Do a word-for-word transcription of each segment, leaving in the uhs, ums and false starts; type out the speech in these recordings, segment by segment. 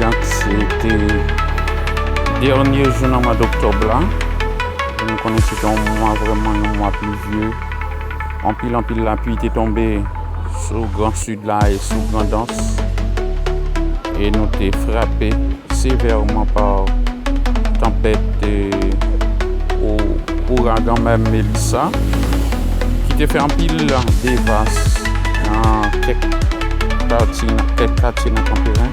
Donk, se te dènye jou nan mwa doktòb la. Nou konnen se te yon mwa vrèman, yon mwa plivye. Anpil, anpil lapli te tonbe sou Gran Sid la e sou Grandans. E nou te frape sevèman pa tanpèt, e, o-, ouragan Melissa, ki te fè anpil devas nan kèk katye, nan kèk katye nan Kanperen,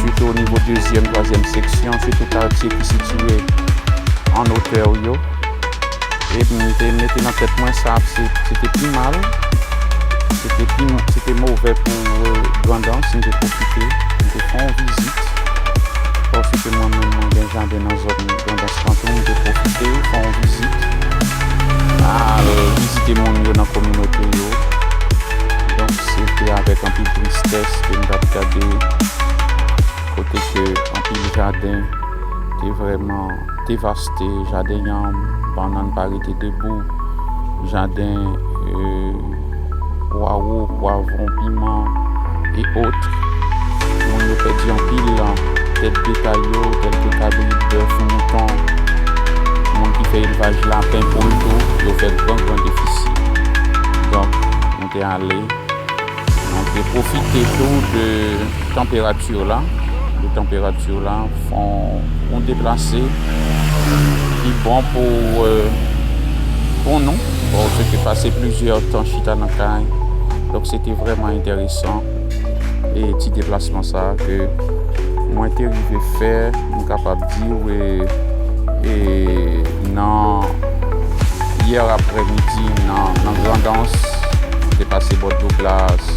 sitou o nivo dezyèm, twazyèm seksyon, sitou katye ki sitiye an otè yo. E m te mete nan tèt mwen sa, se, se te pi mal, se te pi, se te movè pou, e, Grandans, m te pwofite, m te fè yon vizit, paske mwen menm, mwen gen jaden nan zòn Grandans lan tou, m te pwofite fè yon vizit, al vizite moun yo nan kominote yo. Donk, se te avèk anpil tristès ke m t ap gade kote ke anpil jaden te vrèman devaste, jaden yanm, bannann pa rete debou, jaden, e, pwawo, pwavwon, piman, e ot. Moun yo pèdi anpil tèt betay yo, tèlke kabrit, bèf, mouton. Moun ki fè elvaj lapen, poul tou, yo fè gran, gran defisi. Donk, nou te ale, nou te pwofite tou de tanperati la, de tanperati la, fè yon, yon deplase ki bon pou, e, pou nou, paske pase plizyè tan chita nan kay. Donk, se te vrèman enteresan, e, ti deplasman sa a ke mwen te rive fè, m kapab di w, e, e, nan yè aprèmidi, nan, nan Grandans, te pase bò Douglas,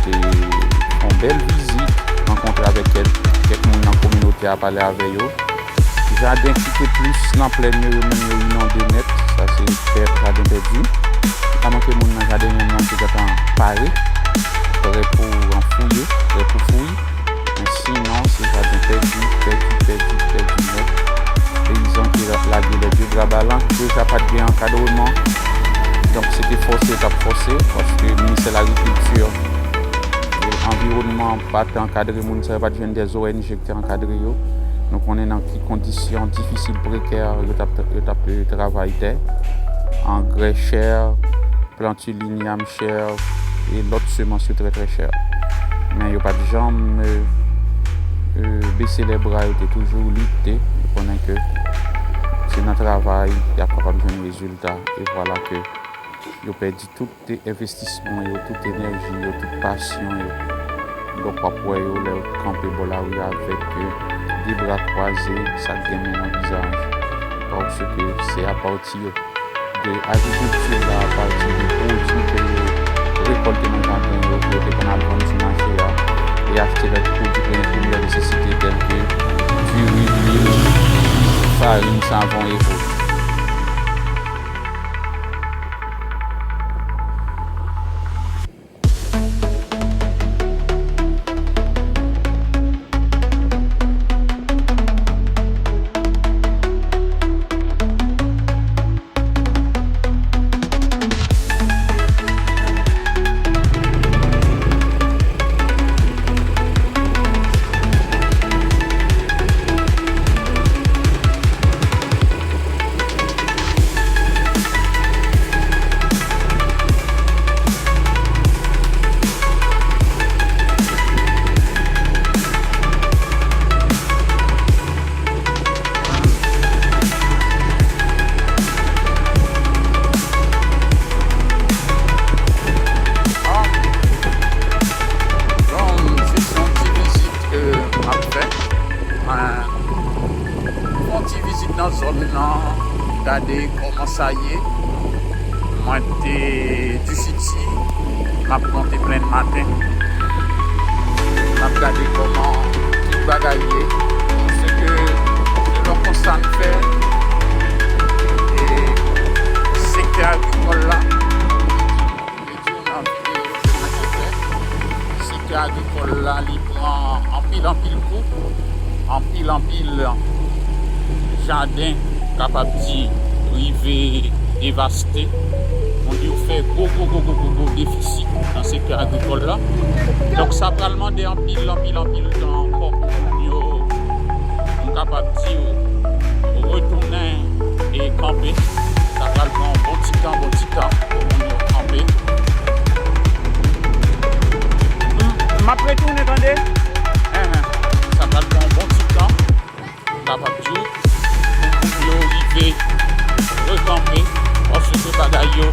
te fè yon bèl vizit, rankontre avèk kèk, kèk moun nan kominote a, pale avè yo. Jaden ki te plis nan plèn yo, yo menm yo inonde nèt. Sa se pè-, jaden pèdi. Pa manke moun nan jaden yanm nan te gentan pare, prè pou anfouye, prè pou fouye. Men sinon, se jaden pèdi, pèdi, pèdi, pèdi nèt. Peyizan ki lage lè de gra balan, deja pa t gen ankadreman. Donk, se te fòse yo t ap fòse, paske Ministè Lagrikilti e Anviwònman pa t ankadre moun sa yo, pa t jwenn de O N G ki te ankadre yo. Nou konnen nan ki kondisyon difisil, prekè, yo t ap, yo t ap, e, travay tè, angrè chè, planti linyam chè e lòt semans yo trè, trè chè. Men yo pa t janm, e, e, bese lè bra, yo te toujou lite. Yo konnen ke se nan travay y ap kapab jwenn rezilta. E vwala ke yo pèdi tout envestisman yo, tout enèji yo, tout pasyon yo. Donk, w ap wè yo lè yo kanpe bò lari avèk, e, de bra kwaze, sa k gen men nan vizaj. Paske se apati de agrikilti la, apati de pwodui ke yo rekòlte nan jaden yo, ke yo te konn al vann sou mache a, e achte lòt pwodui premyè nesesite, tèlke diri, lwil, farin, savon e ot. Bon, se yon ti vizit ke m ap fè. Mwen fè yon ti vizit nan zòn nan, gade kòman sa ye. Mwen te di Siti, m ap monte plenn maten. M ap gade kòman tout bagay ye. Paske, selon konsta m fè, e, sektè agrikòl la, m te di w nan videyo ke mwen te fè, sektè agrikòl la, li pran anpil, anpil kou, anpil, anpil jaden, kapab di, rive devaste. Moun yo fè gwo, gwo, gwo, gwo, gwo, gwo defisit nan sektè agrikòl la. Donk, sa pral mande anpil, anpil, anpil tan ankò pou moun yo, m kapab di w, retounen e kanpe. Sa pral pran yon bon ti tan, bon ti tan pou moun yo kanpe. M, m ap retounen, tande. Enhen. Sa pral pran yon bon ti tan, m kapab di w, pou moun yo rive rekanpe, paske bagay yo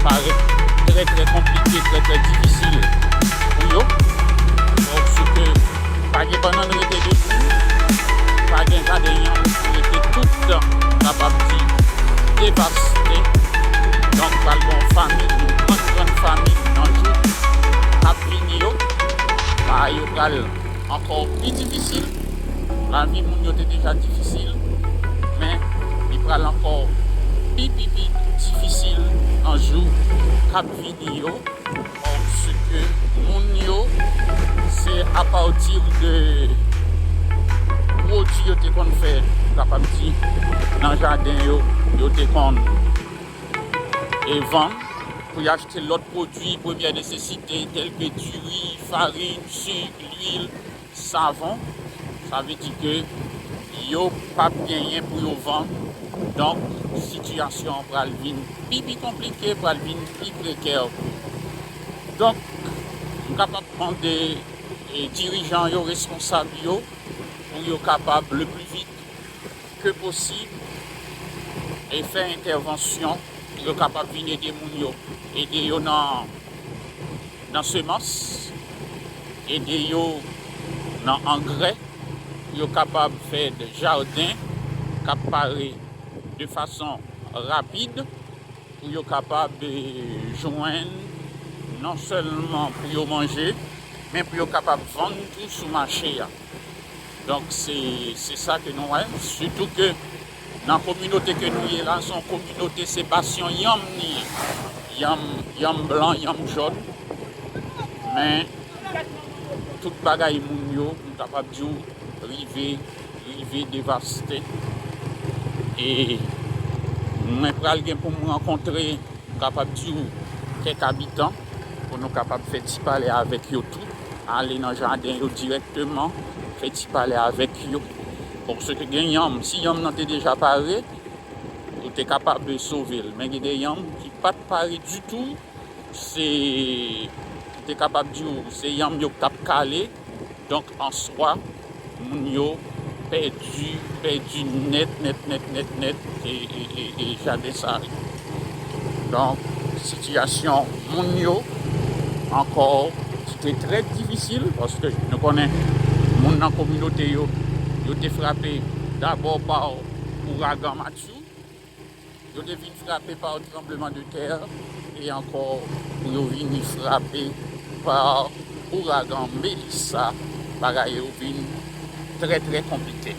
parèt trè, trè konplike, trè, trè difisil pou yo, paske pa gen bannann rete debout, pa gen jaden yanm ki rete, tout, m kapab di, devaste. Donk, pral gen yon famin, yon grann, grann famin nan jou k ap vini yo. Bagay yo pral ankò pi difisil. Lavi moun yo te deja difisil, men li pral ankò pi, pi, pi difisil nan jou k ap vini yo, paske moun yo, se apati de pwodui yo te konn fè, m kapab di, nan jaden yo, yo te konn e vann, pou y achte lòt pwodui premyè nesesite, tèlke diri, farin, sik, lwil, savon. Sa vle di ke yo p ap genyen pou yo vann. Donk, sitiyasyon an pral vin pi, pi konplike, pral vin pi prekè. Donk, m kapab mande, e, dirijan yo, responsab yo, pou yo kapab le pli vit ke posib e fè entèvansyon pou yo kapab vin ede moun yo, ede yo nan, nan semans, ede yo nan angrè, pou yo kapab fè de jaden k ap pare de fason rapid, pou yo kapab, eh, jwenn non sèlman pou yo manje, men pou yo kapab vann tou sou mache a. Donk, se, se sa ke nou wè. Sitou ke nan kominote ke nou ye la, se yon kominote, se basyon yanm li ye. Yanm, yanm blan, yanm jòn. Men, tout bagay moun yo, m kapab di w, rive, rive devaste. E mwen pral gen pou m rankontre, m kapab di w, kèk abitan, pou nou kapab fè ti pale avèk yo tou, ale nan jaden yo dirèkteman, fè ti pale avèk yo. Paske gen yanm, si yanm nan te deja pare, ou te kapab sove l. Men gen de yanm ki pa t pare ditou, se, m te kapab di w, se yanm yo k t ap kale. Donk, an swa, moun yo pèdi, pèdi nèt, nèt, nèt, nèt, nèt, e, e, e, e jaden sa yo. Donk, sitiyasyon moun yo ankò, se te trè difisil, paske nou konnen moun nan kominote yo, yo te frape dabò pa ouragan Matthew, yo te vin frape pa tranbleman de tè, e ankò pou yo vini frape pa ouragan Melissa, bagay yo vin trè, trè konplike.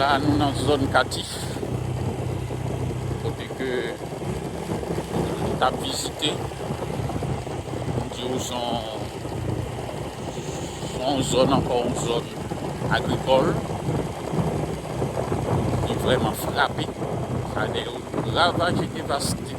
La, nou nan zòn Katif, kote ke nou t ap vizite. M di w, se yon, se yon zòn, ankò yon zòn agrikòl ki vrèman frape. Sa de ravaje, devaste.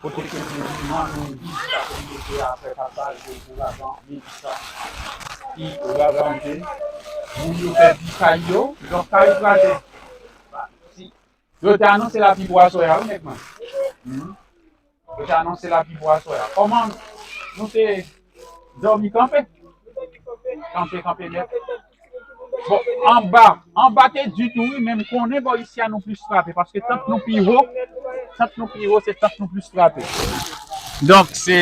Kote ke se dimanch, nou vizit la kominote a apre pasaj de ouragan Melissa. Ki ouragan te, moun yo pèdi kay yo, donk kay yo kraze. Yo te anonse lapli pou aswè a, wi, nèg mwen. Mhm. Yo te anonse lapli pou aswè a. Kòman nou te dòmi kanpe? Kanpe, kanpe nèt. Bon, anba, anba te di tou, wi, men m konnen bò isi a nou plis frape, paske tant nou pi wo, tant nou pi wo, se tant nou plis frape. Donk, se,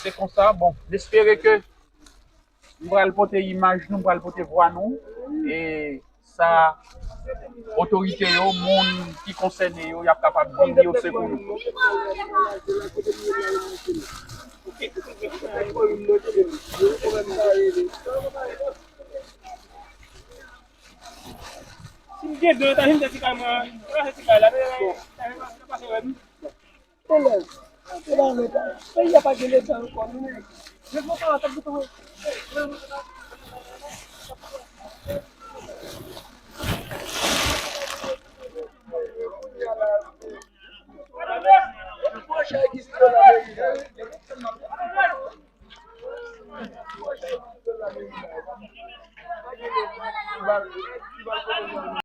se konsa, bon, m espere ke m pral pote imaj nou, m pral pote vwa nou, e sa, otorite yo, moun ki konsène yo, y ap kapab vini o sekou nou. Si m gen dlo, ta jwenn ti kay mwen, ta jwenn ti kay la, ta jwenn pase wè m. Elèv, se la leta. Peyi a pa gen leta ankò, nou menm.